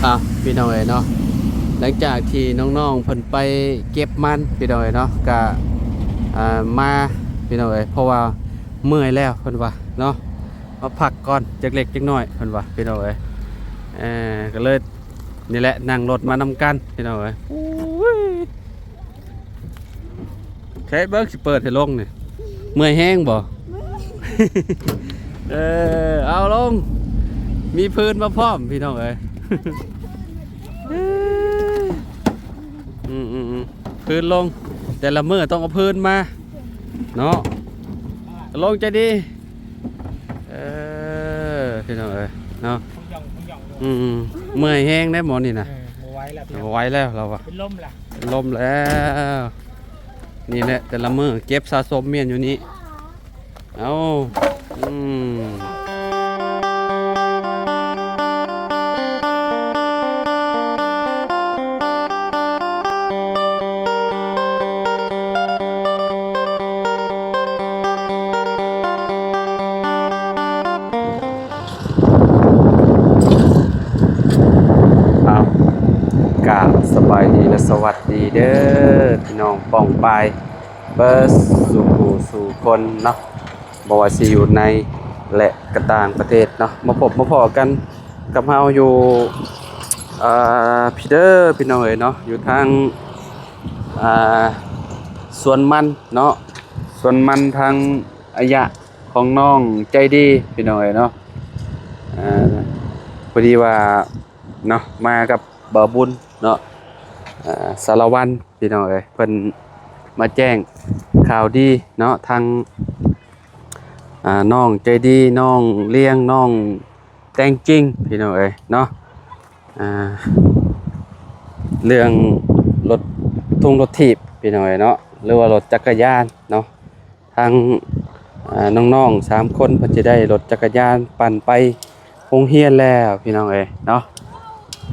ອ່ະ ພີ່ນ້ອງເອີຍເນາະ ຫຼັງຈາກທີ່ນ້ອງໆເພິ່ນໄປເກັບມັນ ພີ່ນ້ອງເອີຍເນາະ ກະ ອ່າ ມາ ພີ່ນ້ອງເອີຍ ເພາະວ່າເມື່ອຍແລ້ວເພິ່ນວ່າເນາະ ມາພັກກ່ອນຈັກເລັກຈັກນ້ອຍເພິ່ນວ່າ ພີ່ນ້ອງເອີຍ ເອີ ກະເລີຍ ນີ້ແຫຼະ ນັ່ງລົດມານຳກັນ ພີ່ນ້ອງເອີຍ ໂອ້ຍ ໃຊ້ເບິ່ງຊິເປີດໃຫ້ລົງນີ້ ເມື່ອຍແຮງບໍ່? ເອີ ເອົາລົງ ມີພື້ນມາພ້ອມ ພີ່ນ້ອງເອີຍ ອືມໆໆ ພື້ນລົງ ແຕ່ລະມື້ຕ້ອງເອົາພື້ນມາເນາະ ລົງໃຈດີ ເອີ ພີ່ນ້ອງເອີຍເນາະ ອືມ ເມື່ອຍແຮງເດ້ໝໍນີ້ນະ ເອີ ບໍ່ໄຫວແລ້ວ ບໍ່ໄຫວແລ້ວລາວວ່າ ເປັນລົມລະ ເປັນລົມແລ້ວ ນີ້ແຫຼະ ແຕ່ລະມື້ເກັບສະສົມມ້ຽນຢູ່ນີ້ ເອົາ ອືມ ອ້າວ ກາບສະບາຍດີ ແລະ ສະຫວັດດີເດີ ພີ່ນ້ອງປ້ອງປາຍ ເບິດສູ່ຜູ້ສູ່ຄົນເນາະ ບໍ່ວ່າຊິຢູ່ໃນ ແລະ ກະຕ່າງປະເທດເນາະ ມາພົບມາພໍ້ກັນກັບເຮົາຢູ່ ອ່າ ພີເດີ ພີ່ນ້ອງເອີຍເນາະ ຢູ່ທາງ ອ່າ ສວນມັນເນາະ ສວນມັນທາງອາຍະຂອງນ້ອງໃຈດີ ພີ່ນ້ອງເອີຍເນາະ ອ່າ ພໍດີວ່າເນາະ ມາກັບບ່າວບຸນເນາະ ອ່າ ສາລະວັນ ພີ່ນ້ອງເອີຍ ເພິ່ນມາແຈ້ງຂ່າວດີເນາະ ທາງ ອ່າ ນ້ອງໃຈດີ ນ້ອງລ້ຽງ ນ້ອງແຕງຈິງ ພີ່ນ້ອງເອີຍເນາະ ອ່າ ເລື່ອງລົດທຸງລົດຖີບ ພີ່ນ້ອງເອີຍເນາະ ຫຼືວ່າລົດຈັກກະຍານເນາະ ທາງ ອ່າ ນ້ອງໆສາມຄົນເພິ່ນຈະໄດ້ລົດຈັກກະຍານປັ່ນໄປໂຮງຮຽນແລ້ວ ພີ່ນ້ອງເອີຍເນາະ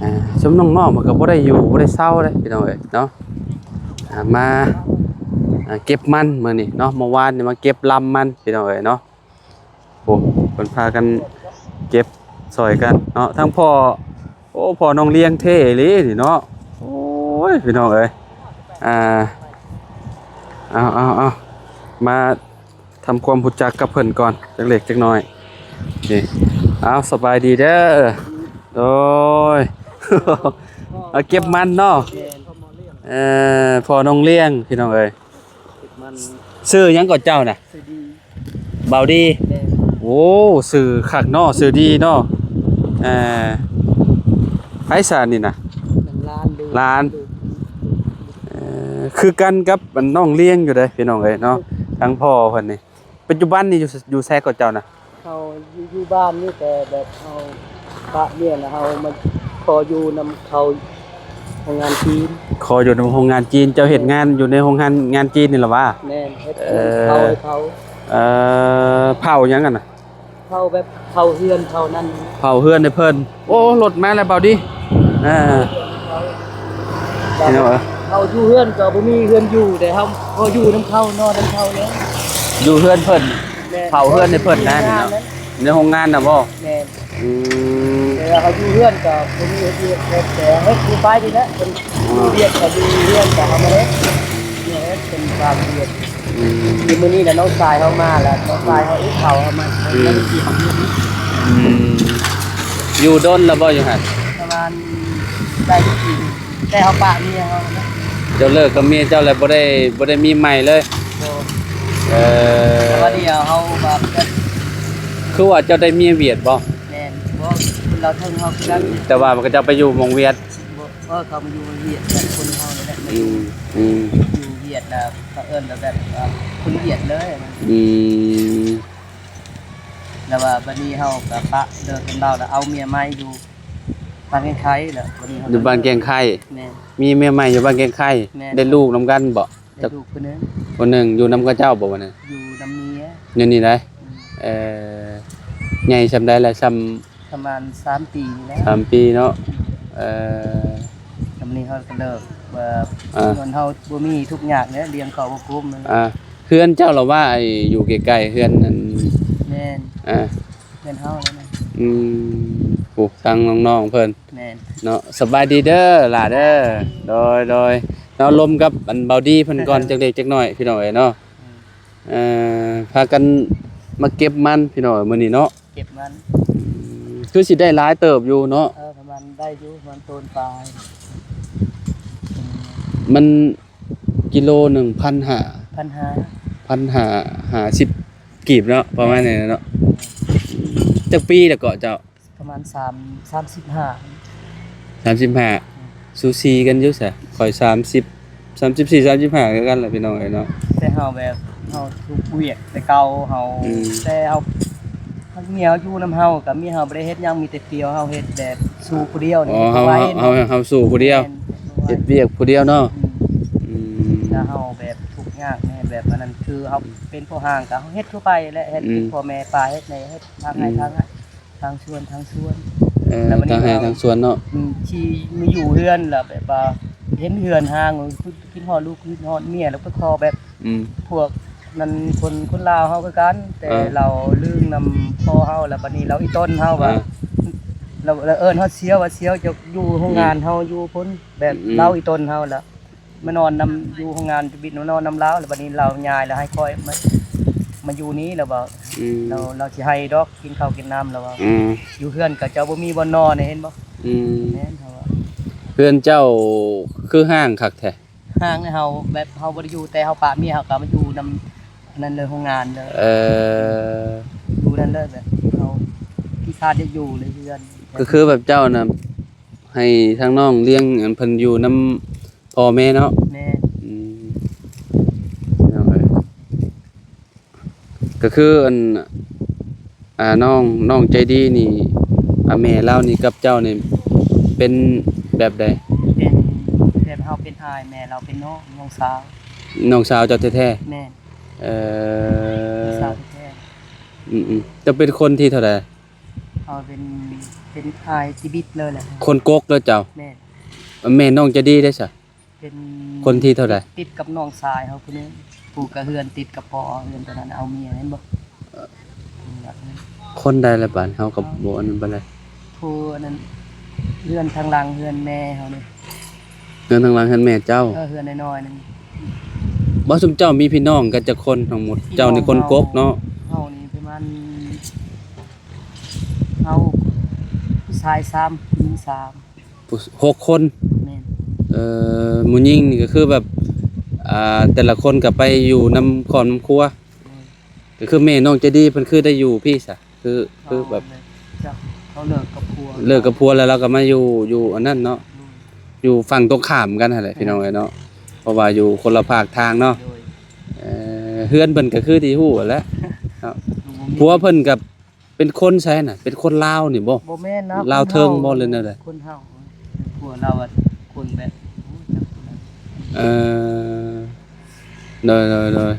ອ່າ ຊຸມນ້ອງໆເພິ່ນກະບໍ່ໄດ້ຢູ່ບໍ່ໄດ້ເຊົາເດ້ ພີ່ນ້ອງເອີຍເນາະ ອ່າ ມາ ອ່າ ເກັບມັນມື້ນີ້ເນາະ ເມື່ອວານນີ້ມາເກັບລຳມັນ ພີ່ນ້ອງເອີຍເນາະ ໂອ້ ເພິ່ນພາກັນເກັບຊ່ອຍກັນເນາະ ທັງພໍ່ ໂອ້ ພໍ່ນ້ອງລ້ຽງເທ່ອີ່ຫຼີນີ້ເນາະ ໂອ້ຍ ພີ່ນ້ອງເອີຍ ອ່າ ເອົາໆໆ ມາທຳຄວາມຮູ້ຈັກກັບເພິ່ນກ່ອນ ຈັກເລັກຈັກນ້ອຍ ນີ້ ເອົາ ສະບາຍດີເດີ ໂດຍ ມາເກັບມັນເນາະ ເອີ ພໍ່ນ້ອງລ້ຽງ ພີ່ນ້ອງເອີຍ ມັນ ຊື່ຫຍັງກໍເຈົ້ານະ? ຊື່ດີ ບ່າວດີ ແມ່ນ ໂອ້ ຊື່ຄັກເນາະ ຊື່ດີເນາະ ເອີ ໃຜຊະນີ້ນະ? ຫຼານ ຫຼານ ເອີ ຄືກັນກັບອັນນ້ອງລ້ຽງຢູ່ເດ້ພີ່ນ້ອງເອີຍເນາະ ທັງພໍ່ເພິ່ນນີ້ ປັດຈຸບັນນີ້ຢູ່ ຢູ່ໃສກໍເຈົ້ານະ? ເຮົາຢູ່ ຢູ່ບ້ານນີ້ ແຕ່ແບບເຮົາປະເມຍ ແລ້ວເຮົາມາຂໍຢູ່ນຳເຂົາໂຮງງານຈີນ ຂໍຢູ່ນຳໂຮງງານຈີນ ເຈົ້າເຮັດງານຢູ່ໃນໂຮງງານ ງານຈີນນີ້ລະຫວາ? ແມ່ນ ເຮັດ ເອີ ເຜົາໃຫ້ເຂົາ ເອີ ເຜົາຫຍັງຫັ້ນນະ? ເຜົາແບບເຜົາເຮືອນເຜົານັ້ນ ເຜົາເຮືອນໃຫ້ເພິ່ນ ໂອ້ ລົດມາແລ້ວ ບ່າວດີ ເອີ ເຮົາຢູ່ເຮືອນກໍບໍ່ມີເຮືອນຢູ່ ແຕ່ເຮົາພໍຢູ່ນຳເຂົາ ນອນນຳເຂົາແລ້ວ ຢູ່ເຮືອນເພິ່ນ ແມ່ນ ເຜົາເຮືອນໃຫ້ເພິ່ນນະ ໃນໂຮງງານນະບໍ? ແມ່ນ ອືມ ແຕ່ວ່າເຮົາຢູ່ເຮືອນກໍບໍ່ມີເຮັດວຽກ ແຕ່ເຮັດຢູ່ໄປນີ້ແຫຼະ ເພິ່ນ ອ່າ ເຮັດວຽກກໍຢູ່ເຮືອນກໍເອົາມາເຮັດ ເຮັດເປັນການວຽກ ອືມ ມື້ນີ້ລະນ້ອງຊາຍເຮົາມາລະ ນ້ອງຊາຍເຮົາອີກເຂົາເຮົາມາ ອືມ ອືມ ຢູ່ດົນລະບໍ່ຢູ່ຫັ້ນ? ປະມານໄດ້ປີໜຶ່ງ ແຕ່ເຮົາປະເມຍເຮົານະ ເຈົ້າເລີກກັບເມຍເຈົ້າແລ້ວ ບໍ່ໄດ້ ບໍ່ໄດ້ມີໃໝ່ເລີຍ? ບໍ່ ເອີ ແຕ່ວ່າດຽວເຮົາວ່າ ຄືວ່າເຈົ້າໄດ້ເມຍຫວຽດບໍ່? ແມ່ນ ບໍ່ ຄົນລາວເທິງເຮົາຄືກັນ ແຕ່ວ່າເຂົາເຈົ້າໄປຢູ່ໝ່ອງຫວຽດ ບໍ່ ເອີ ເຂົາມາຢູ່ຫວຽດກັບຄົນເຮົານີ້ແຫຼະ ມາຢູ່ ອືມ ຢູ່ຫວຽດລະ ເຂົາເອີ້ນວ່າແບບ ເອີ ຄົນຫວຽດເລີຍ ອືມ ແລ້ວວ່າບັດນີ້ເຮົາກະປະເລີກກັນລາວ ແລ້ວເອົາເມຍໃໝ່ຢູ່ບ້ານແກ້ງໄຄ ແລ້ວບັດນີ້ເຮົາ ຢູ່ບ້ານແກ້ງໄຄ ແມ່ນ ມີເມຍໃໝ່ຢູ່ບ້ານແກ້ງໄຄ ແມ່ນ ໄດ້ລູກນຳກັນບໍ່? ໄດ້ລູກຜູ້ໜຶ່ງ ຜູ້ໜຶ່ງ ຢູ່ນຳເຂົາເຈົ້າບໍ່ບັດນີ້? ຢູ່ນຳເມຍ ຢູ່ນີ້ໃດ? ອືມ ເອີ ໃຫຍ່ຊ່ຳໃດລະ? ຊ່ຳ ປະມານສາມປີນີ້ແຫຼະ ສາມປີເນາະ ເອີ ຊ່ຳນີ້ເຮົາກໍເລີກວ່າ ອ່າ ເງິນເຮົາບໍ່ມີ ທຸກຍາກແຫຼະ ລ້ຽງເຂົາບໍ່ກຸ້ມ ອ່າ ເຮືອນເຈົ້າລະວ່າ ໄອ້ ຢູ່ໃກ້ໆເຮືອນນັ້ນ ແມ່ນ ອ່າ ເຮືອນເຮົານັ້ນນະ ອືມ ໂອ້ ທາງນ້ອງໆເພິ່ນ ແມ່ ເນາະ. ສະບາຍດີເດີຫຼ້າເດີ. ໂດຍ ໂດຍ ເນາະ ລົມກັບອັນເບົາດີເພິ່ນກ່ອນ ຈັກເລັກຈັກນ້ອຍ ພີ່ນ້ອງເອີຍເນາະ. ເອີ ພາກັນມາເກັບມັນ ພີ່ນ້ອງເອີຍ ມື້ນີ້ເນາະ. ເກັບມັນ ອືມ ຄືຊິໄດ້ຫຼາຍເຕີບຢູ່ເນາະ. ເອີ ປະມານໄດ້ຢູ່ ປະມານໂຕນປາຍ. ມັນກິໂລໜຶ່ງພັນຫ້າ ພັນຫ້າ ພັນຫ້າ ຫ້າສິບກີບເນາະ ປະມານນີ້ເນາະ. ຈັກປີແລ້ວເກາະເຈົ້າ? ປະມານສາມ ສາມສິບຫ້າ ສາມສິບຫ້າ. ອືມ ສູສີກັນຢູ່ຊະ ຂ້ອຍສາມສິບ ສາມສິບສີ່ ສາມສິບຫ້າຄືກັນລະ ພີ່ນ້ອງເອີຍເນາະ. ແຕ່ເຮົາແບບ ເຮົາທຸກວຽກແຕ່ເກົ່າເຮົາ ອືມ ແຕ່ເຮົາ ເຮົາ ເມຍເຮົາຢູ່ນຳເຮົາ ກໍເມຍເຮົາບໍ່ໄດ້ເຮັດຫຍັງ ມີແຕ່ພຽວ ເຮົາເຮັດແບບສູ້ຜູ້ດຽວນີ້. ອໍ ເຮົາ ເຮົາ ເຮົາ ເຮົາສູ້ຜູ້ດຽວ ແມ່ນ ເຮັດວຽກຜູ້ດຽວເນາະ. ອືມ ອືມ ແລ້ວເຮົາແບບທຸກຍາກແດ່ ແບບອັນນັ້ນ ຄືເຮົາເປັນພໍ່ຮ້າງ ກໍເຮົາເຮັດທົ່ວໄປແຫຼະ ເຮັດ ອືມ ເຮັດພໍ່ແມ່ປາ ເຮັດໃນ ເຮັດທາງໄຮ່ ອືມ ທາງໄຮ່ ທາງສວນ ທາງສວນ. ເອີ ແລ້ວບັດນີ້ ທາງໄຮ່ທາງສວນເນາະ. ອືມ ທີ່ມາຢູ່ເຮືອນລະແບບວ່າເຫັນເຮືອນຮ່າງ ຄິດ ຄິດຮອດລູກ ຄິດຮອດເມຍ ແລ້ວໄປຂໍແບບ ອືມ ພວກນັ້ນ ຄົນ ຄົນລາວເຮົາຄືກັນ ແຕ່ ເອີ ລາວລຶ້ງນຳພໍ່ເຮົາ ແລ້ວບັດນີ້ລາວອີ່ຕົນເຮົາວ່າ ເອີ ລາວ ລາວເອີ້ນເຮົາຊຽວ ວ່າຊຽວຈະຢູ່ໂຮງງານເຮົາຢູ່ພຸ້ນ ແບບ ອືມ ລາວອີ່ຕົນເຮົາລະ ມານອນນຳ ຢູ່ໂຮງງານ ຈະບິນມານອນນຳລາວ ແລ້ວບັດນີ້ລາວຍ້າຍ ແລ້ວໃຫ້ຂ້ອຍມາ ມາຢູ່ນີ້ ລາວວ່າ ອືມ ລາວ ລາວຊິໃຫ້ດອກ ກິນເຂົ້າກິນນ້ຳ ລາວວ່າ. ອືມ ຢູ່ເຮືອນກໍເຈົ້າບໍ່ມີບ່ອນນອນ ເຫັນບໍ່? ອືມ ແມ່ນ ເຮົາວ່າ ເຮືອນເຈົ້າຄືຮ້າງຄັກແທ້? ຮ້າງເຮົາ ແບບເຮົາບໍ່ໄດ້ຢູ່ ແຕ່ເຮົາປະເມຍ ເຮົາກໍມາຢູ່ນຳອັນນັ້ນເລີຍ ໂຮງງານເລີຍ. ເອີ ຢູ່ນັ້ນເລີຍ ແບບເຮົາຂີ້ຄ້ານຢາກຢູ່ເລີຍເຮືອນ. ກໍຄືແບບເຈົ້ານະ ໃຫ້ທາງນ້ອງລ້ຽງ ອັນ ເພິ່ນຢູ່ນຳ ພໍ່ແມ່ເນາະ. ແມ່ນ ອືມ ພີ່ນ້ອງເອີຍ ກໍຄືອັນ ອ່າ ນ້ອງ ນ້ອງໃຈດີນີ້ ອ່າ ແມ່ລາວນີ້ກັບເຈົ້ານີ້ເປັນແບບໃດ? ເປັນແບບເຮົາເປັນອ້າຍ ແມ່ລາວເປັນນ້ອງ ນ້ອງສາວ ນ້ອງສາວເຈົ້າແທ້ໆ. ແມ່ນ ເອີ ນ້ອງສາວແທ້ໆ. ອືມໆ ເຈົ້າເປັນຄົນທີເທົ່າໃດ? ເຮົາເປັນ ເປັນອ້າຍຈີ່ບິດເລີຍແຫຼະ ຄົນກົກເດີເຈົ້າ. ແມ່ນ ແມ່ນ້ອງໃຈດີເດ້ຊະ? ເປັນຄົນທີເທົ່າໃດ? ຕິດກັບນ້ອງຊາຍເຮົາຜູ້ໜຶ່ງ ຜູ້ກະເຮືອນຕິດກັບພໍ່ເຮົາ ເຮືອນຕົວນັ້ນເອົາເມຍ ເຫັນບໍ່? ເອີ ຄົນໃດລະບາດ ເຮົາກໍບໍ່ອັນນັ້ນປານໃດ. ຜູ້ອັນນັ້ນ ເຮືອນທາງຫຼັງເຮືອນແມ່ເຮົານີ້. ເຮືອນທາງຫຼັງເຮືອນແມ່ເຈົ້າ? ເອີ ເຮືອນນ້ອຍໆໜຶ່ງ. ບໍ່ ຊຸມເຈົ້າມີພີ່ນ້ອງກັນຈັກຄົນທັງໝົດ? ເຈົ້ານີ້ຄົນກົກເນາະ. ເຮົານີ້ປະມານ ເຮົາຜູ້ຊາຍສາມ ຜູ້ຍິງສາມ ຜູ້ ຫົກຄົນ. ແມ່ນ ເອີ ຜູ້ຍິງນີ້ກໍຄືແບບ ອ່າ ແຕ່ລະຄົນກໍໄປຢູ່ນຳຄອບນຳຄົວ. ແມ່ນ ກໍຄືແມ່ນ້ອງໃຈດີເພິ່ນຄືໄດ້ຢູ່ພີ້ຊະ? ຄື ຄືແບບ ເຂົາເລີກກັບຜົວ ເລີກກັບຜົວແລ້ວ ລາວກໍມາຢູ່ ຢູ່ອັນນັ້ນເນາະ. ໂດຍ ຢູ່ຝັ່ງຕົງຂ້າມກັນຫັ້ນແຫຼະ ແມ່ນ ພີ່ນ້ອງເອີຍເນາະ ເພາະວ່າຢູ່ຄົນລະພາກທາງເນາະ. ໂດຍ ເອີ ເຮືອນເພິ່ນກໍຄືທີ່ຮູ້ຫັ້ນແຫຼະເນາະ. ຜົວເພິ່ນກໍ ເປັນຄົນໃສນະ? ເປັນຄົນລາວນີ້ບໍ່? ບໍ່ແມ່ນນະ ລາວເທິງບໍ່ ຄົນເຮົາ ຫຼືແນວໃດ? ຄົນເຮົາ ຜົວລາວ ຄົນແບບ ເອີ ໂດຍ ໂດຍ ໂດຍ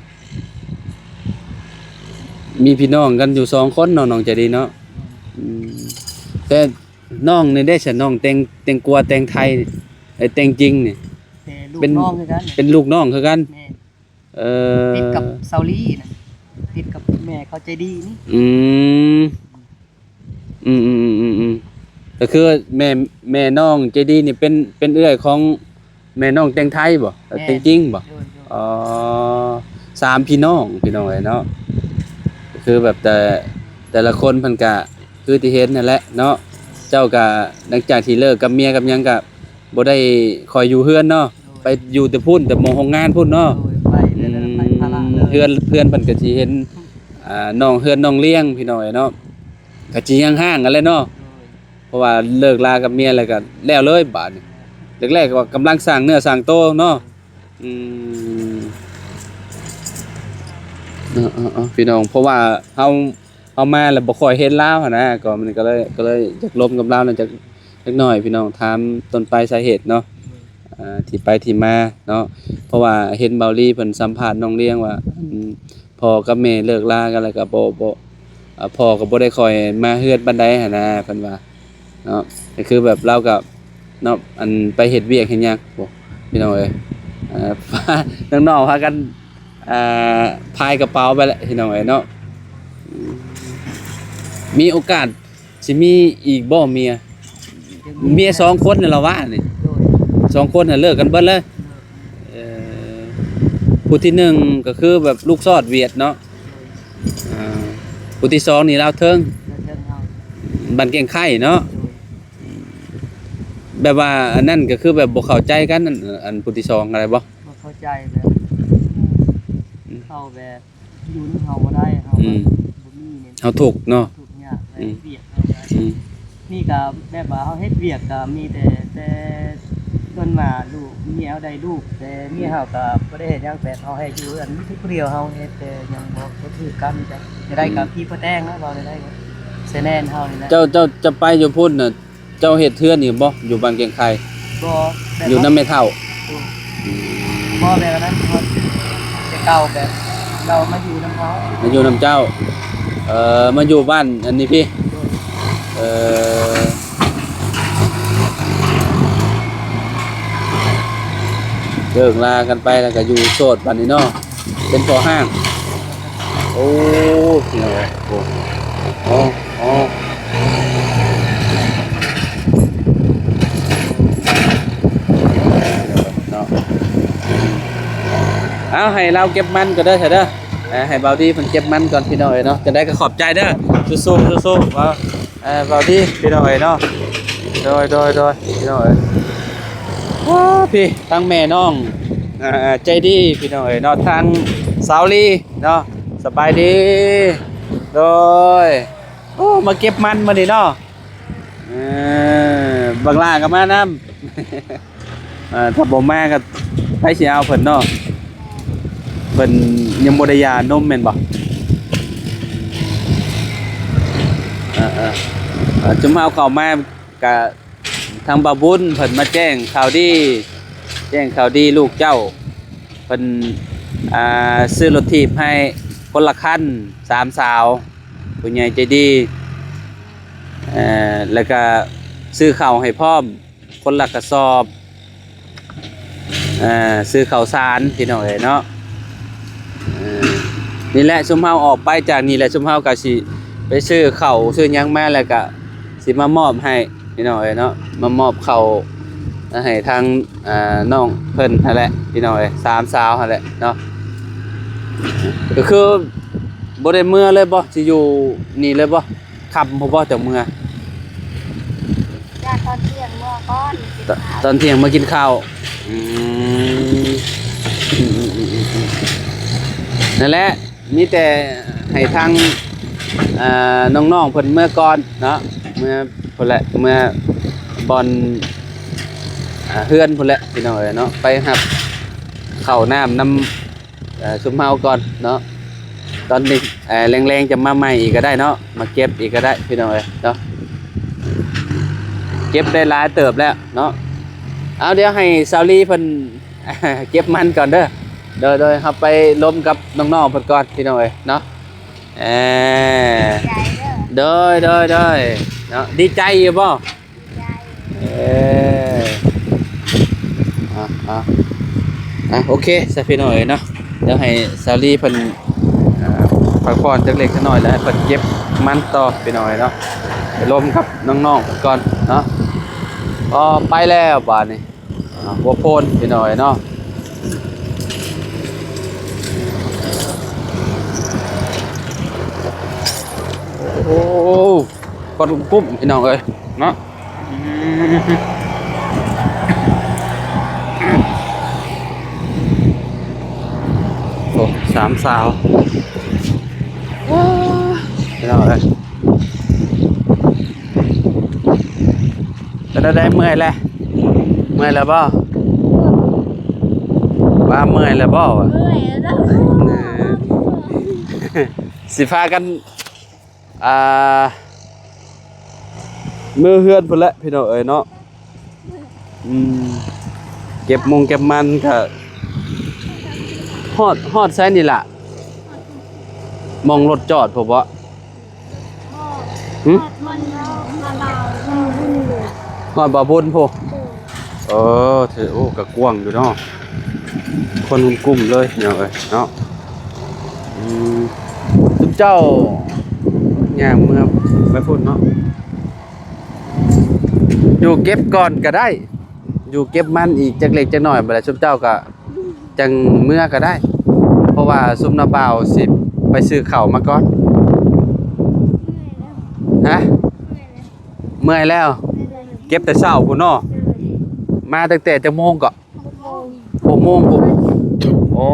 ມີພີ່ນ້ອງກັນຢູ່ສອງຄົນເນາະ ນ້ອງໃຈດີເນາະ. ອືມ ແຕ່ນ້ອງນີ້ເດ້ຊະ ນ້ອງແຕ່ງ ແຕ່ງກົວແຕ່ງໄທ ເອີ ແຕ່ງຈິງນີ້ ເປັນລູກ ເປັນ ນ້ອງຄືກັນ ເປັນລູກນ້ອງຄືກັນ. ແມ່ນ ເອີ ຕິດກັບເຊົາລີນະ ຕິດກັບແມ່ເຂົາໃຈດີນີ້. ອືມ ອືມໆ ກໍຄືແມ່ ແມ່ນ້ອງໃຈດີນີ້ເປັນ ເປັນເອື້ອຍຂອງແມ່ນ້ອງແຕ່ງໄທບໍ່? ແມ່ນ ແຕ່ງຈິງບໍ່? ໂດຍໆ ອໍ ສາມພີ່ນ້ອງ ພີ່ນ້ອງເອີຍເນາະ. ກໍຄືແບບແຕ່ ແຕ່ລະຄົນເພິ່ນກະຄືທີ່ເຫັນຫັ້ນແຫຼະເນາະ. ເຈົ້າກະຫຼັງຈາກທີ່ເລີກກັບເມຍກັບຫຍັງກະ ບໍ່ໄດ້ຄ່ອຍຢູ່ເຮືອນເນາະ. ໂດຍ ໄປຢູ່ແຕ່ພຸ້ນ ແຕ່ໝ່ອງໂຮງງານພຸ້ນເນາະ. ໂດຍ ໄປເລື່ອຍໆ ໄປພາລະເລີຍ. ອືມ ເຮືອນ ເພື່ອນເພິ່ນກໍຊິເຫັນ ອ່າ ນ້ອງເຮືອນນ້ອງລ້ຽງ ພີ່ນ້ອງເອີຍເນາະ ກໍຊິຫ່າງໆກັນແຫຼະເນາະ. ໂດຍ ເພາະວ່າເລີກລາກັບເມຍແລ້ວກໍແລ້ວເລີຍບາດນີ້. ແລກໆກໍກຳລັງສ້າງເນື້ອສ້າງໂຕເນາະ. ອືມ ເນາະ ເນາະ ເນາະ ພີ່ນ້ອງ ເພາະວ່າເຮົາ ເຮົາມາແລ້ວບໍ່ຄ່ອຍເຫັນລາວຫັ້ນນະ ກໍມັນກໍເລີຍ ກໍເລີຍຢາກລົມກັບລາວແດ່ຈັກ ຈັກໜ້ອຍພີ່ນ້ອງ ຖາມຕົ້ນປາຍສາເຫດເນາະ ອ່າ ທີ່ໄປທີ່ມາເນາະ. ເພາະວ່າເຫັນເບົາລີເພິ່ນສຳພາດນ້ອງລ້ຽງວ່າ ອັນ ພໍ່ກັບແມ່ເລີກລາກັນແລ້ວກໍບໍ່ ບໍ່ ອ່າ ພໍ່ກໍບໍ່ໄດ້ຄ່ອຍມາເຮືອນປານໃດຫັ້ນນະ ເພິ່ນວ່າ ເນາະ ກໍຄືແບບລາວກໍເນາະ ອັນໄປເຮັດວຽກເຮັດຫຍັງ ໂອ້ ພີ່ນ້ອງເອີຍ ເອີ ນ້ອງໆພາກັນ ອ່າ ພາຍກະເປົາໄປແຫຼະ ພີ່ນ້ອງເອີຍເນາະ. ອືມ ມີໂອກາດຊິມີອີກບໍ່ເມຍ? ເມຍສອງຄົນນີ້ລະວະນີ້ ໂດຍ ສອງຄົນຫັ້ນເລີກກັນເບິດເລີຍ. ໂດຍ ເອີ ຜູ້ທີໜຶ່ງກໍຄືແບບລູກຊອດຫວຽດເນາະ ໂດຍ ອ່າ ຜູ້ທີສອງນີ້ລາວເທິງ ລາວເທິງເຮົາ ບ້ານແກ້ງໄຄເນາະ. ໂດຍ ແບບວ່າອັນນັ້ນກໍຄືແບບບໍ່ເຂົ້າໃຈກັນ ອັນ ອັນຜູ້ທີສອງກໍໄດ້ບໍ່? ບໍ່ເຂົ້າໃຈແບບ ອືມ ເຂົາແບບ ຢູ່ນຳເຮົາບໍ່ໄດ້ ເຮົາ ອືມ ບໍ່ມີນີ້ ເຮົາທຸກເນາະ ທຸກຍາກ ອືມ ວຽກເຮົາ ອືມ ນີ້ກໍແບບວ່າເຮົາເຮັດວຽກກໍມີແຕ່ ແຕ່ສ່ວນມາກລູກ ເມຍເຮົາໄດ້ລູກ ແຕ່ເມຍເຮົາກໍບໍ່ໄດ້ເຮັດຫຍັງ ແບບເຮົາໃຫ້ຢູ່ເຮືອນມີແຕ່ຜູ້ດຽວ ເຮົາເຮັດແຕ່ຫຍັງບໍ່ ບໍ່ຖືກກັນ ຈະ ຈະໄດ້ກໍ ອືມ ຜີປະແຕງເນາະ ເວົ້າໄດ້ ໄດ້ກໍ ສະແນນເຮົານີ້ແຫຼະ. ເຈົ້າ ເຈົ້າຈະໄປຢູ່ພຸ້ນນະ ເຈົ້າເຮັດເຮືອນຢູ່ບໍ່? ຢູ່ບ້ານແກ້ງໄຄ? ບໍ່ ຢູ່ນຳແມ່ເຖົ້າ. ບໍ່ ແບບນັ້ນ ແຕ່ເກົ່າແບບເຂົາມາຢູ່ນຳເຮົາ ມາຢູ່ນຳເຈົ້າ. ເອີ ມາຢູ່ບ້ານອັນນີ້ພີ້. ໂດຍ ເອີ ເລີກລາກັນໄປແລ້ວກໍຢູ່ໂສດບັດນີ້ເນາະ. ເປັນພໍ່ຮ້າງ. ໂອ້ ພີ່ນ້ອງເອີຍ ໂອ້ ໂອ້ ໂອ້ ເນາະ. ເອົາ ໃຫ້ລາວເກັບມັນກ່ອນເດີ ເດີ ເອີ ໃຫ້ບ່າວດີເພິ່ນເກັບມັນກ່ອນ ພີ່ນ້ອງເອີຍເນາະ. ຈັ່ງໃດກໍຂອບໃຈເດີ ສູ້ໆ ສູ້ໆ ເວົ້າ ເອີ ເວົ້າດີພີ່ນ້ອງເອີຍເນາະ. ໂດຍ ໂດຍ ໂດຍ ພີ່ນ້ອງເອີຍ. ໂອ້ ພີ້ ທາງແມ່ນ້ອງ ເອີ ໃຈດີພີ່ນ້ອງເອີຍເນາະ ທາງສາວລີເນາະ. ສະບາຍດີ. ໂດຍ ໂອ້ ມາເກັບມັນມື້ນີ້ເນາະ. ເອີ ບັກຫຼ້າກໍມານຳ. ເອີ ຖ້າບໍ່ມາກໍໃຜຊິເອົາເພິ່ນເນາະ ເພິ່ນຍັງບໍ່ໄດ້ຢານົມແມ່ນບໍ່? ເອີໆ ເອີ ຈຸມເຮົາເຂົ້າມາກະທາງບ່າວບຸນເພິ່ນມາແຈ້ງຂ່າວດີ ແຈ້ງຂ່າວດີລູກເຈົ້າ ເພິ່ນ ອ່າ ຊື້ລົດຖີບໃຫ້ຄົນລະຄັນ ສາມສາວ ຜູ້ໃຫຍ່ໃຈດີ ເອີ ແລ້ວກະຊື້ເຂົ້າໃຫ້ພ້ອມ ຄົນລະກະສອບ ເອີ ຊື້ເຂົ້າສານພີ່ນ້ອງເອີຍເນາະ. ເອີ ນີ້ແຫຼະ ຊຸມເຮົາອອກໄປຈາກນີ້ແຫຼະ ຊຸມເຮົາກະຊິໄປຊື້ເຂົ້າຊື້ຫຍັງມາ ແລ້ວກະຊິມາມອບໃຫ້ພີ່ນ້ອງເອີຍເນາະ ມາມອບເຂົ້າໃຫ້ທາງ ອ່າ ນ້ອງເພິ່ນຫັ້ນແຫຼະພີ່ນ້ອງເອີຍ ສາມສາວຫັ້ນແຫຼະເນາະ. ກໍຄືບໍ່ໄດ້ເມືອເລີຍບໍ່? ຊິຢູ່ນີ້ເລີຍບໍ່? ຄ່ຳພຸ້ນບໍ່ຈັ່ງເມືອ? ຢ້ານຕອນທ່ຽງເມືອກ່ອນ ຕອນທ່ຽງມາກິນເຂົ້າ. ອືມ ນັ້ນແຫຼະ ມີແຕ່ໃຫ້ທາງ ອ່າ ນ້ອງໆເພິ່ນເມືອກ່ອນເນາະ ເມືອພຸ້ນແຫຼະ ເມືອບ່ອນ ອ່າ ເຮືອນພຸ້ນແຫຼະ ພີ່ນ້ອງເອີຍເນາະ ໄປຮັບເຂົ້ານ້ຳນຳ ເອີ ຊຸມເຮົາກ່ອນເນາະ. ຕອນນີ້ ເອີ ແລງໆຈະມາໃໝ່ອີກກໍໄດ້ເນາະ ມາເກັບອີກກໍໄດ້ພີ່ນ້ອງເອີຍເນາະ ເກັບໄດ້ຫຼາຍເຕີບແລ້ວເນາະ. ເອົາ ດຽວໃຫ້ສາວລີເພິ່ນເກັບມັນກ່ອນເດີ. ໂດຍໆ ເຮົາໄປລົມກັບນ້ອງໆເພິ່ນກ່ອນພີ່ນ້ອງເອີຍເນາະ. ເອີ ໂດຍໆໆ ເນາະ ດີໃຈຢູ່ບໍ່? ເອີ ອ່ະ ອ່ະ ອ່ະ ໂອເຄຊະພີ່ນ້ອງເອີຍເນາະ ດຽວໃຫ້ສາວລີເພິ່ນ ອ່າ ພັກຜ່ອນຈັກເລັກນ້ອຍ ແລ້ວໃຫ້ເພິ່ນເກັບມັນຕໍ່ພີ່ນ້ອງເອີຍເນາະ ໄປລົມກັບນ້ອງໆເພິ່ນກ່ອນເນາະ. ອໍ ໄປແລ້ວບາດນີ້ ອ່າ ຫົວໂພນພີ່ນ້ອງເອີຍເນາະ. ໂອ້ ຄວັນກຸ້ມໆ ພີ່ນ້ອງເອີຍເນາະ. ໂອ້ ສາມສາວ ພີ່ນ້ອງເອີຍ ເປັນແນວໃດ ເມື່ອຍແລ້ວ? ເມື່ອຍແລ້ວບໍ່? ວ່າເມື່ອຍແລ້ວບໍ່? ເມື່ອຍແລ້ວ ເອີ ຊິພາກັນ ອ່າ ເມືອເຮືອນພຸ້ນແຫຼະພີ່ນ້ອງເອີຍເນາະ. ອືມ ເກັບມົງເກັບມັນກະຮອດ ຮອດໃສນີ້ລະ? ໝ່ອງລົດຈອດພຸ້ນບໍ? ຫຶ? ຮອດບ່າວບຸນພຸ້ນ. ເອີ ຖື ໂອ້ ກະກວ້າງຢູ່ເນາະ ຄົນກຸ້ມເລີຍພີ່ນ້ອງເອີຍເນາະ. ອືມ ຊຸມເຈົ້າຍ່າງເມືອໄປພຸ້ນເນາະ. ຢູ່ເກັບກ່ອນກໍໄດ້ ຢູ່ເກັບມັນອີກຈັກເລັກຈັກນ້ອຍ ບັດໃດຊຸມເຈົ້າກໍຈັ່ງເມືອກໍໄດ້ ເພາະວ່າຊຸມນ້າບ່າວຊິໄປຊື້ເຂົ້າມາກ່ອນ. ຮະ? ເມື່ອຍແລ້ວ ເກັບແຕ່ເຊົ້າພຸ້ນເນາະ. ມາຕັ້ງແຕ່ຈັກໂມງເກາະ? ຫົກໂມງພຸ້ນ. ໂອ້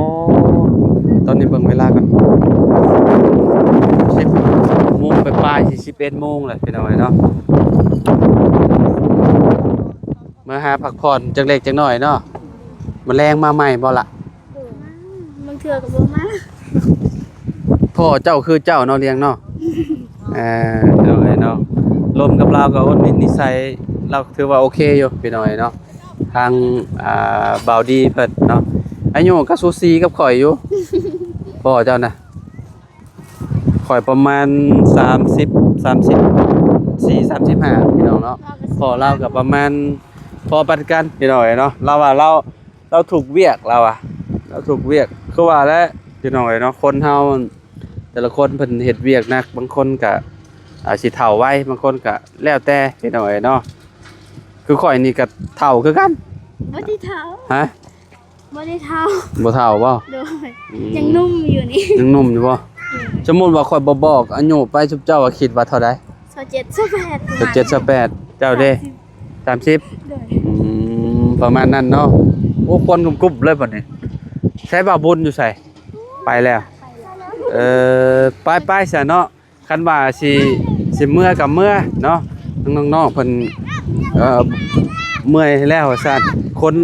ຕອນນີ້ເບິ່ງເວລາກ່ອນ ສິບໂມງປາຍໆ ຊິສິບເອັດໂມງແລ້ວ ພີ່ນ້ອງເອີຍເນາະ. ມາຫາພັກຜ່ອນຈັກເລັກຈັກນ້ອຍເນາະ. ມື້ແລງມາໃໝ່ບໍ່ລະ? ບາງເທື່ອກໍບໍ່ມາ. ພໍ່ເຈົ້າຄືເຈົ້າເນາະ ລ້ຽງເນາະ. ເອີ ພີ່ນ້ອງເອີຍເນາະ ລົມກັບລາວກໍອົດນິດນິໄສ ລາວຖືວ່າໂອເຄຢູ່ ພີ່ນ້ອງເອີຍເນາະ. ທາງ ອ່າ ບ່າວດີເພິ່ນເນາະ ອາຍຸກໍສູສີກັບຂ້ອຍຢູ່. ພໍ່ເຈົ້ານະ ຂ້ອຍປະມານສາມສິບ ສາມສິບສີ່ ສາມສິບຫ້າ ພີ່ນ້ອງເນາະ. ພໍ່ລາວກໍປະມານພໍປານກັນ ພີ່ນ້ອງເອີຍເນາະ. ລາວວ່າລາວ ລາວທຸກວຽກ ລາວວ່າລາວທຸກວຽກ ຄືວ່າແຫຼະ ພີ່ນ້ອງເອີຍເນາະ. ຄົນເຮົາແຕ່ລະຄົນເພິ່ນເຮັດວຽກໜັກ ບາງຄົນກະອາດຊິເຖົ້າໄວ ບາງຄົນກະແລ້ວແຕ່ ພີ່ນ້ອງເອີຍເນາະ. ຄືຂ້ອຍນີ້ກະເຖົ້າຄືກັນ. ບໍ່ໄດ້ເຖົ້າ. ຮະ? ບໍ່ໄດ້ເຖົ້າ. ບໍ່ເຖົ້າບໍ່? ໂດຍ ອືມ ຍັງໜຸ່ມຢູ່ນີ້. ຍັງໜຸ່ມຢູ່ບໍ່? ໂດຍ. ສົມມຸດວ່າຂ້ອຍບໍ່ບອກອາຍຸໄປ ຊຸມເຈົ້າວ່າຄິດວ່າເທົ່າໃດ? ຊາວເຈັດ ຊາວແປດ ຊາວເຈັດ ຊາວແປດ. ເຈົ້າເດ້? ສາມສິບ ສາມສິບ. ໂດຍ. ອືມ ປະມານນັ້ນເນາະ. ໂອ້ ຄວັນກຸບໆເລີຍບັດນີ້. ໃສບ່າວບຸນຢູ່ໃສ? ໄປແລ້ວ. ເອີ ໄປໆ ຊະເນາະ. ຄັນວ່າຊິ ຊິເມືອກໍເມືອເນາະ ນ້ອງໆເພິ່ນ ເອີ ເມື່ອຍແລ້ວວ່າຊັ້ນ. ຄົນ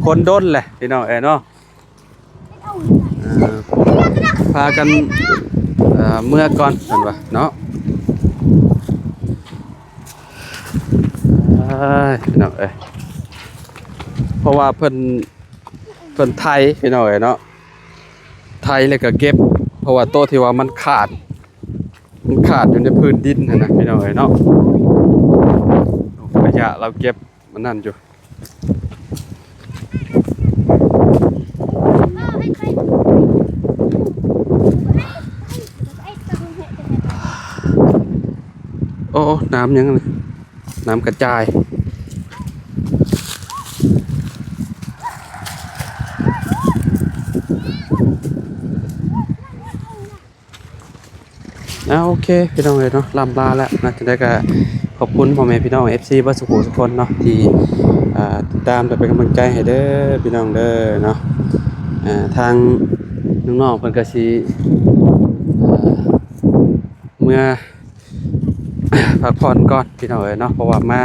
ຄົນດົນແຫຼະ ພີ່ນ້ອງເອີຍເນາະ. ເອີ ພາກັນ ເອີ ເມືອກ່ອນເພິ່ນວ່າເນາະ. ເອີຍ ພີ່ນ້ອງເອີຍ ເພາະວ່າເພິ່ນ ເພິ່ນໄຖ ພີ່ນ້ອງເອີຍເນາະ ໄຖແລ້ວກໍເກັບ ເພາະວ່າໂຕທີ່ວ່າມັນຂາດ ມັນຂາດຢູ່ໃນພື້ນດິນຫັ້ນນະ ພີ່ນ້ອງເອີຍເນາະ. ຂະຫຍະລາວເກັບມັນນັ້ນຢູ່. ໂອ້ ນ້ຳຫຍັງຫັ້ນນະ? ນ້ຳກະຈາຍ. ເອົາ ໂອເຄ ພີ່ນ້ອງເອີຍເນາະ ລ່ຳລາແລ້ວເນາະ. ຈັ່ງໃດກໍຂອບຄຸນພໍ່ແມ່ພີ່ນ້ອງ ເອັຟຊີ ເບິດສູ່ຜູ້ສູ່ຄົນເນາະ ທີ່ ອ່າ ຕິດຕາມ ແລະ ເປັນກຳລັງໃຈໃຫ້ເດີ ພີ່ນ້ອງເດີເນາະ. ອ່າ ທາງນ້ອງໆເພິ່ນກໍຊິ ອ່າ ເມືອ ພັກຜ່ອນກ່ອນ ພີ່ນ້ອງເອີຍເນາະ ເພາະວ່າມາ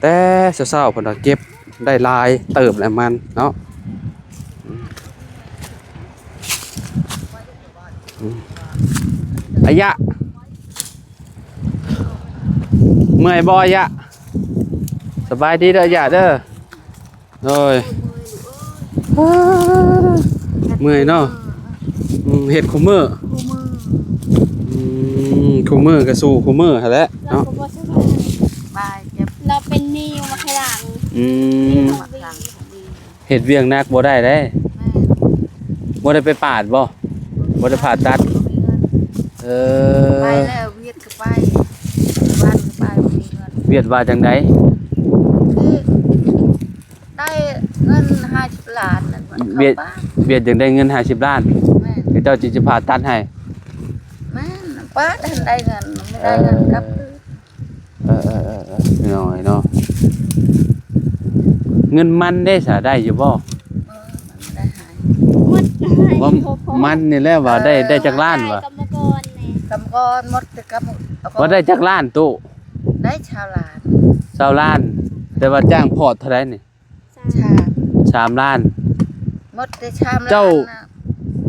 ແຕ່ເຊົ້າໆ ເພິ່ນວ່າເກັບໄດ້ຫຼາຍເຕີບແລ້ວມັນເນາະ. ອາ ອາຍະ ເມື່ອຍບໍ່ ອາຍະ? ສະບາຍດີເດີ ອາຍະເດີ. ໂດຍ ເມື່ອຍເນາະ. ອືມ ເຮັດຄູ່ມື້ ຄູ່ມື້ ອືມ ຄູ່ມື້ກໍສູ້ຄູ່ມື້ຫັ້ນແຫຼະເນາະ. ລາວກໍບໍ່ສະບາຍ ສະບາຍ ເຈັບ ລາວເປັນນິ້ວໝາກໄຂ່ຫຼັງ. ອືມ ເຮັດວຽກໜັກບໍ່ໄດ້ເດ້. ແມ່ນ ບໍ່ໄດ້ໄປປາດບໍ່? ບໍ່ໄດ້ຜ່າຕັດ. ເອີ ໄປແລ້ວ ວຽດກໍໄປ ວຽດກໍໄປ ບໍ່ມີເງິນ. ວຽດວ່າຈັ່ງໃດ? ຄື ໄດ້ເງິນຫ້າສິບລ້ານນັ້ນ ວຽດ ວຽດຈັ່ງໄດ້ເງິນຫ້າສິບລ້ານ. ແມ່ນ ເຂົາເຈົ້າຈຶ່ງຊິຜ່າຕັດໃຫ້. ແມ່ນ ປາດ ໄດ້ເງິນ ໄດ້ເງິນກັບຄືນ. ເອີ ເອີ ເອີ ເອີ ນ້ອຍເນາະ. ເງິນມັນເດ້ສະ ໄດ້ຢູ່ບໍ່? ເອີ ມັນບໍ່ໄດ້ໃຫ້ ໝົດໃຫ້ ວ່າ ບໍ່ພໍ ມັນນີ້ແຫຼະວ່າໄດ້ ເອີ ໄດ້ຈັກລ້ານວະ? ກຳມະກອນນີ້ ກຳມະກອນໝົດແຕ່ກຳມະກອນ. ວ່າໄດ້ຈັກລ້ານຕູ້? ໄດ້ຊາວລ້ານ ຊາວລ້ານ. ແຕ່ວ່າຈ້າງພອດເທົ່າໃດນີ້? ສາມ ສາມລ້ານ. ໝົດແຕ່ສາມລ້ານ. ເຈົ້າ ນະ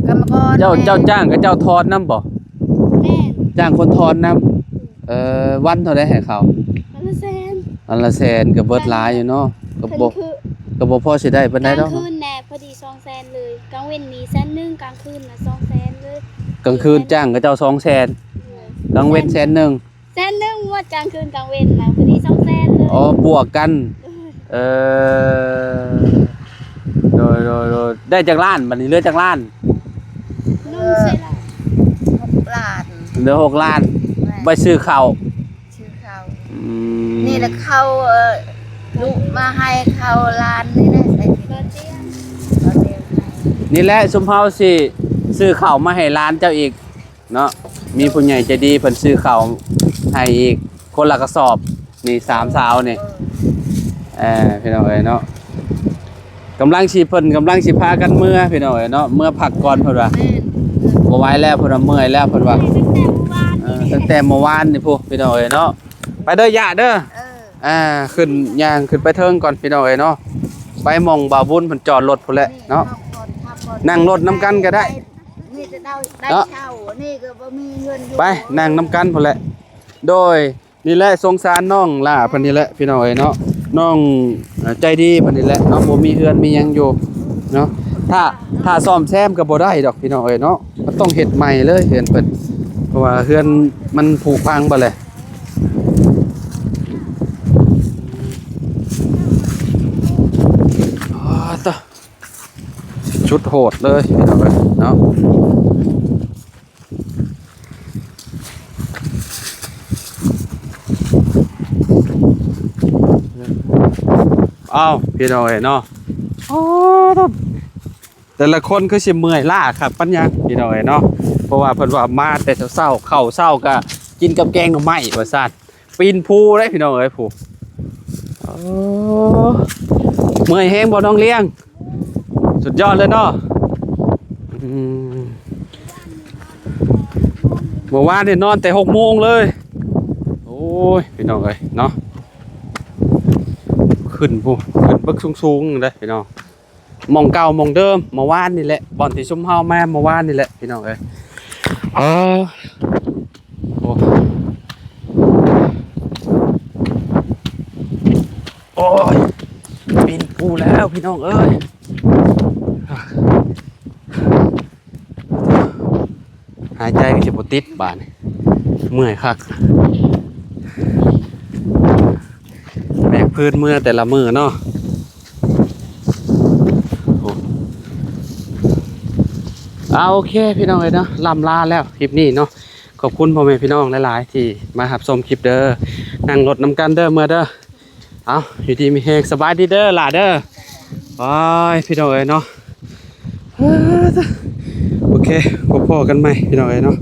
ກຳມະກອນ ເຈົ້າ ແມ່ນ ເຈົ້າຈ້າງເຂົາເຈົ້າຖອນນຳບໍ່? ແມ່ນ ຈ້າງຄົນຖອນນຳ. ເອີ ວັນເທົ່າໃດໃຫ້ເຂົາ? ວັນລະແສນ ວັນລະແສນກໍເບິດຫຼາຍຢູ່ເນາະ. ກໍບໍ່ ກໍບໍ່ພໍຊິໄດ້ປານໃດດອກ. ກາງຄືນແດ່ພໍດີສອງແສນເລີຍ ກາງເວັນນີ້ແສນໜຶ່ງ ກາງຄືນນະສອງແສນເລີຍ. ກາງຄືນຈ້າງເຂົາເຈົ້າສອງແສນ ເອີ ກາງເວັນແສນໜຶ່ງ. ແສນໜຶ່ງໝົດກາງຄືນກາງເວັນນະ ພໍດີສອງແສນເລີຍ. ອໍ ບວກກັນ. ເອີ ໂດຍ ໂດຍ ໂດຍ. ໄດ້ຈັກລ້ານບັດນີ້? ເຫຼືອຈັກລ້ານ? ໜຶ່ງແສນ ຫົກລ້ານ ເຫຼືອຫົກລ້ານ. ແມ່ນ ໄວ້ຊື້ເຂົ້າ ຊື້ເຂົ້າ. ອືມ ນີ້ລະເຂົ້າ ເອີ ລູກມາໃຫ້ເຂົ້າຫຼານນີ້ນະ ໃສ່ ນີ້ແຫຼະ ຊຸມເຮົາຊິຊື້ເຂົ້າມາໃຫ້ຫຼານເຈົ້າອີກເນາະ ມີຜູ້ໃຫຍ່ໃຈດີເພິ່ນຊື້ເຂົ້າໃຫ້ອີກຄົນລະກະສອບ ນີ້ສາມສາວນີ້ ເອີ ພີ່ນ້ອງເອີຍເນາະ ກຳລັງຊິ ເພິ່ນກຳລັງຊິພາກັນເມືອ ພີ່ນ້ອງເອີຍເນາະ ເມືອພັກກ່ອນເພິ່ນວ່າ ບໍ່ໄຫວແລ້ວເພິ່ນວ່າ ເມື່ອຍແລ້ວເພິ່ນວ່າ ເອີ ຕັ້ງແຕ່ເມື່ອວານນີ້ພຸ້ນ ພີ່ນ້ອງເອີຍເນາະ ໄປເດີຢ້າເດີ ອ່າ ຂຶ້ນ ຍ່າງຂຶ້ນໄປເທິງກ່ອນພີ່ນ້ອງເອີຍເນາະ ໄປໝ່ອງບ່າວບຸນເພິ່ນຈອດລົດພຸ້ນແຫຼະເນາະ ນັ່ງລົດນຳກັນກໍໄດ້ ນີ້ຈະໄດ້ ໄດ້ເຊົ່າ ນີ້ກໍບໍ່ມີເຮືອນຢູ່ ໄປນັ່ງນຳກັນພຸ້ນແຫຼະ ໂດຍ ນີ້ແຫຼະ ສົງສານນ້ອງຫຼ້າເພິ່ນນີ້ແຫຼະພີ່ນ້ອງເອີຍເນາະ ນ້ອງ ເອີ ໃຈດີເພິ່ນນີ້ແຫຼະເນາະ ບໍ່ມີເຮືອນມີຫຍັງຢູ່ເນາະ ຖ້າ ຖ້າສ້ອມແຊມກໍບໍ່ໄດ້ດອກພີ່ນ້ອງເອີຍເນາະ ມັນຕ້ອງເຮັດໃໝ່ເລີຍເຮືອນເພິ່ນ ເພາະວ່າເຮືອນມັນຜຸພັງເບິດແຫຼະ ອໍ ຕະ ສຸດໂຫດເລີຍພີ່ນ້ອງເອີຍເນາະ ອ້າວ ພີ່ນ້ອງເອີຍເນາະ ອໍ ແຕ່ລະຄົນຄືຊິເມື່ອຍລ້າຄັກປານຫຍັງພີ່ນ້ອງເອີຍເນາະ ເພາະວ່າເພິ່ນວ່າມາແຕ່ເຊົ້າໆ ເຂົ້າເຊົ້າກະກິນກັບແກງໜໍ່ໄມ້ວ່າຊັ້ນ ປີນພູເດ້ພີ່ນ້ອງເອີຍ ຜູ້ ໂອ້ ເມື່ອຍແຮງບໍ່ນ້ອງລ້ຽງ ສຸດຍອດເລີຍເນາະ ອືມ ເມື່ອວານນີ້ນອນແຕ່ຫົກໂມງເລີຍ ໂອ້ຍ ພີ່ນ້ອງເອີຍເນາະ ຂຶ້ນພຸ້ນ ຂຶ້ນເບິກສູງໆເດ້ພີ່ນ້ອງ ໝ່ອງເກົ່າໝ່ອງເດີມ ເມື່ອວານນີ້ແຫຼະ ບ່ອນທີ່ຊຸມເຮົາມາເມື່ອວານນີ້ແຫຼະ ພີ່ນ້ອງເອີຍ ເອີ ໂອ້ ໂອ້ຍ ປີນພູແລ້ວພີ່ນ້ອງເອີຍ ຫາຍໃຈກໍຊິບໍ່ຕິດບາດນີ້ ເມື່ອຍຄັກ ແບກພື້ນເມືອແຕ່ລະມື້ເນາະ ໂອ້ ເອົາ ໂອເຄ ພີ່ນ້ອງເອີຍເນາະ ລ່ຳລາແລ້ວຄລິບນີ້ເນາະ ຂອບຄຸນພໍ່ແມ່ພີ່ນ້ອງຫຼາຍໆ ທີ່ມາຮັບຊົມຄລິບເດີ ນັ່ງລົດນຳກັນເດີ ເມືອເດີ ເອົາ ຢູ່ດີມີແຮງ ສະບາຍດີເດີຫຼ້າເດີ ບາຍ ພີ່ນ້ອງເອີຍເນາະ ໂອເຄ ພົບພໍ້ກັນໃໝ່ພີ່ນ້ອງເອີຍເນາະ